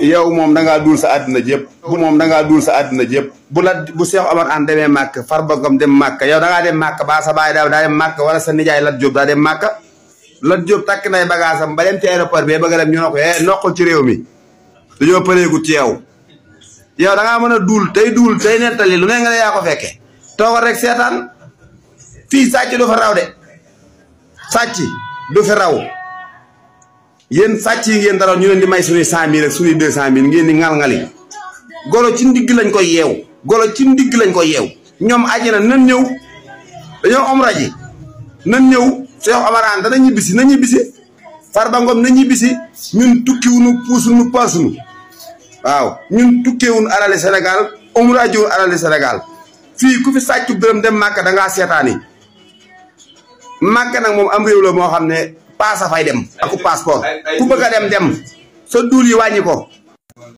yow moom da ngaa duul sa àddina jëpp. moom da ngaa duul sa àddina jëpp. bu Cheikh Omar Anne demee màkk Farba Ngom dem màkk yow da ngaa dem màkk ba sa baay daa dem màkk wala sa nijaay Lat Diop daa dem màkk. Lat Diop takk nay bagaasam ba dem ci aéroport bi bëgg a dem ñu ne ko noqul ci réew mi dañoo pareegut ci yow. yow da ngaa mën a duul tey nettali lu ne nga ne yaa ko fekke toogal rek seetaan fii sàcc du fa raw de sàcc du fi raw. yéen sàcc yi ngeen dara ñu leen di may suñuy 100000 ak suñuy 200000 ngeen di ngal-ngali golo ci ndigg lañ koy yeew golo ci ndigg lañ koy yeew ñoom àjjana nan ñëw dañoo omra ji nan ñëw Cheikh Omar Anne dana ñibbisi na ñibbisi Farba Ngom na ñibbisi ñun tukkiwunu puusunu paasunu waaw ñun tukkeewun alali Sénégal omra jiwun alali Sénégal fii ku fi sàccu dërëm dem màkk da ngaa seetaani màkk nag moom am réew la moo xam ne paasa fay dem aku passeport ku bëgg a dem sa duul yi wàññi ko